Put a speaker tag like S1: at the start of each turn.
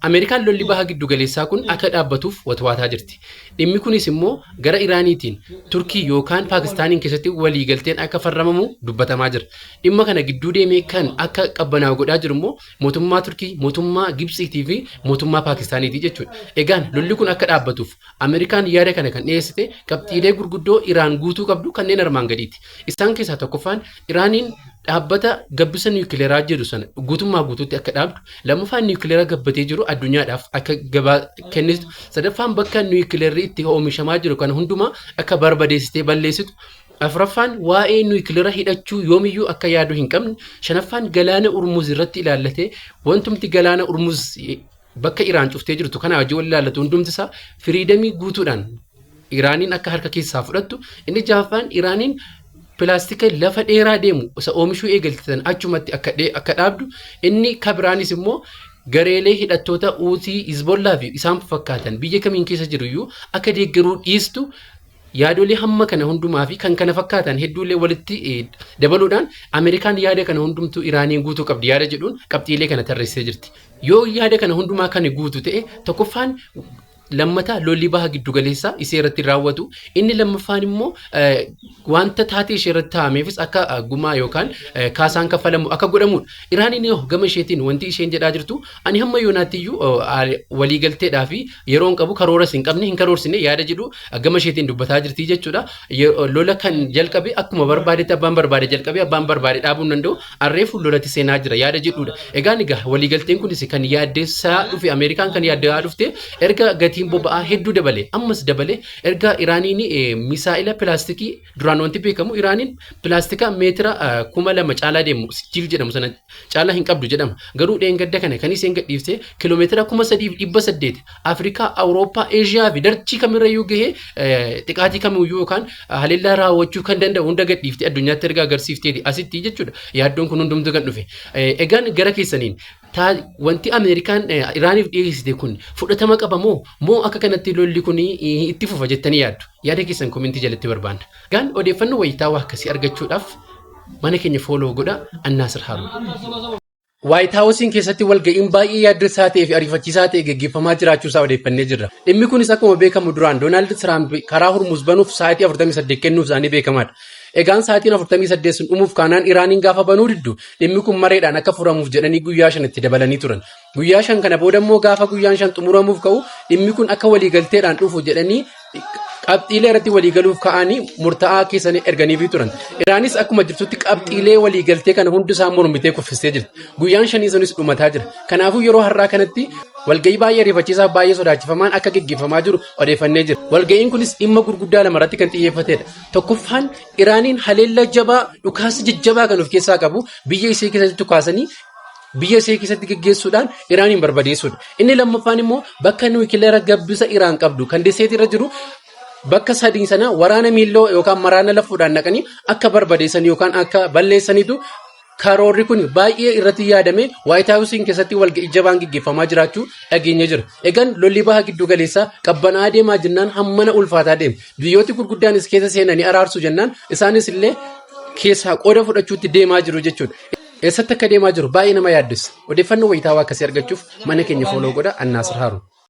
S1: Ameerikaan lolli baha giddu galeessaa kun akka dhaabbatuuf watwaataa jirti. Dhimmi kunis immoo gara Iraaniitiin Turkii yookaan Paakistaaniin keessatti waliigalteen akka farramamu dubbatamaa jira. Dhimma kana gidduu deemee kan akka qabbanaa'u godhaa jiru immoo mootummaa Turkii, mootummaa Gibxiitii fi mootummaa Paakistaaniiti jechuudha. Egaan lolli kun akka dhaabbatuuf Ameerikaan yaada kana kan dhiyeessite qabxiilee gurguddoo Iraan guutuu qabdu kanneen armaan gadiiti. Isaan keessaa tokkoffaan Iraaniin dhaabbata gabbisa niwukileeraa jedhu sana guutummaa guutuutti akka dhaabdu, lammaffaan niwukileera gabbatee jiru addunyaadhaaf akka gabaa kennitu, sadaffaan bakka niwukileerri itti oomishamaa jiru kana hundumaa akka barbadeessitee balleessitu, afuraffaan waa'ee niwukileera hidhachuu yoomiyyuu akka yaadu hin qabne, shanaffaan galaana Urmuz irratti ilaallatee wantumti galaana Urmuz bakka Iraan cuftee jirtu kana wajjin wal ilaallatu hundumti isaa firiidamii guutuudhaan Iraaniin akka harka keessaa fudhattu, inni jahaffaan Iraaniin pilaastika lafa dheeraa deemu isa oomishuu eegaltan achumatti akka dhaabdu, inni kabiraanis immoo gareelee hidhattoota Huutii, Hizbollaa fi isaan fakkaatan biyya kamiin keessa jiru iyyuu akka deeggaruu dhiistu. Yaadolee hamma kana hundumaa fi kan kana fakkaatan hedduullee walitti dabaluudhaan Ameerikaan yaada kana hundumtuu Iraaniin guutuu qabdi yaada jedhuun qabxiilee kana tarreessee jirti. Yoo yaada kana hundumaa kan guutu ta'e, tokkoffaan lammataa lolli baha giddugaleessaa isee irratti raawwatu, inni lammaffaan immoo wanta taatee ishee irratti taa'ameefis akka gumaa yookaan kaasaan kaffalamu akka godhamudha. Iraaniin yoo gama isheetiin wanti isheen jedhaa jirtu, ani hamma yoonaatti iyyuu waliigalteedhaa fi yeroo hin qabu, karooras hin qabne, hin karoorsine yaada jedhu gama isheetiin dubbataa jirti jechuudha. Lola kan jalqabe akkuma barbaadetti abbaan barbaade jalqabe abbaan barbaade dhaabuu hin danda'u, arreefu lolatti seenaa jira yaada jedhudha. Egaan egaa waliigalteen kunis kan yaaddeessaa dhufe, Ameerikaan kan yaaddaa dhufte erga gatiin boba'aa hedduu dabale, ammas dabale, erga Iraaniin misaa'ila pilaastikii duraan wanti beekamu Iraaniin pilaastika meetira 2000 caalaa deemu Sijjiil jedhamu sana caalaa hin qabdu jedhama. Garuu dheengadda kana kan isheen gadhiifte kiiloomeetira 3800 Afrikaa, Awurooppaa, Eeshiyaa fi dachii kamirrayyuu gahee xiqaatii kamiyyuu yookaan haleellaa raawwachuu kan danda'u hunda gadhiifte addunyaatti erga agarsiifteeti asitti jechuudha. Yaaddoon kun hundumtuu kan dhufe. Egaan gara keessaniin wanti Ameerikaan Iraaniif dhiyeessite kun fudhatama qaba moo moo akka kanatti lolli kun itti fufa jettanii yaaddu? Yaada keessan komentii jalatti barbaanna. Egaan odeeffannoo wayitaawaa akkasii argachuudhaaf mana keenya follow godha. Annaasir Haruun. Waayit Haawusiin keessatti walga'iin baay'ee yaaddessaa ta'ee fi ariifachiisaa ta'e geggeeffamaa jiraachuu isaa odeeffannee jirra. Dhimmi kunis akkuma beekamu duraan Doonaald Tiraamp karaa Hurmuz banuuf sa'aatii 48 kennuuf isaanii beekamaadha. Egaan sa'aatiin 48 sun dhumuuf kaanaan Iraaniin gaafa banuu diddu, dhimmi kun mareedhaan akka furamuuf jedhanii guyyaa 5 itti dabalanii turan. Guyyaa 5 kana booda immoo gaafa guyyaan 5 xumuramuuf ka'u, dhimmi kun akka waliigalteedhaan dhufu jedhanii qabxiilee irratti waliigaluuf ka'anii murtaa'aa keessanii erganiifii turan. Iraanis akkuma jirtutti qabxiilee waliigaltee kana hundi isaa mormitee kuffistee jirti. Guyyaan shanii sunis dhumataa jira. Kanaafuu yeroo har'aa kanatti walga'ii baay'ee ariifachiisaa, baay'ee sodaachifamaan akka geggeeffamaa jiru odeeffannee jira. Walga'iin kunis dhimma gurguddaa lama irratti kan xiyyeeffatedha. Tokkoffaan Iraaniin haleellaa jabaa, dhukaasa jajjabaa kan of keessaa qabu biyya ishee keessatti dhukaasanii biyya ishee keessatti geggeessuudhaan Iraaniin barbadeessuudha. Inni lammaffaan immoo bakka niwukileera gabbisa Iraan qabdu kan deseetii irra jiru bakka sadii sana waraana miilloo yookaan maraana lafuudhaan naqanii akka barbadeessan yookaan akka balleessaniitu karoorri kun baay'ee irratti yaadame Waayit Haawusiin keessatti walga'ii jabaan geggeeffamaa jiraachuu dhageenya jira. Egaan lolli baha giddu galeessaa qabbanaa deemaa jennaan hammana ulfaataa deema. Biyyooti gurguddaanis keessa seenanii araarsu jennaan isaanis illee keessaa qooda fudhachuutti deemaa jiru jechuudha. Eessatti akka deemaa jiru baay'ee nama yaaddessa. Odeeffannoo wayitaawaa akkasii argachuuf mana keenya follow godha. Annaasir Haaruun.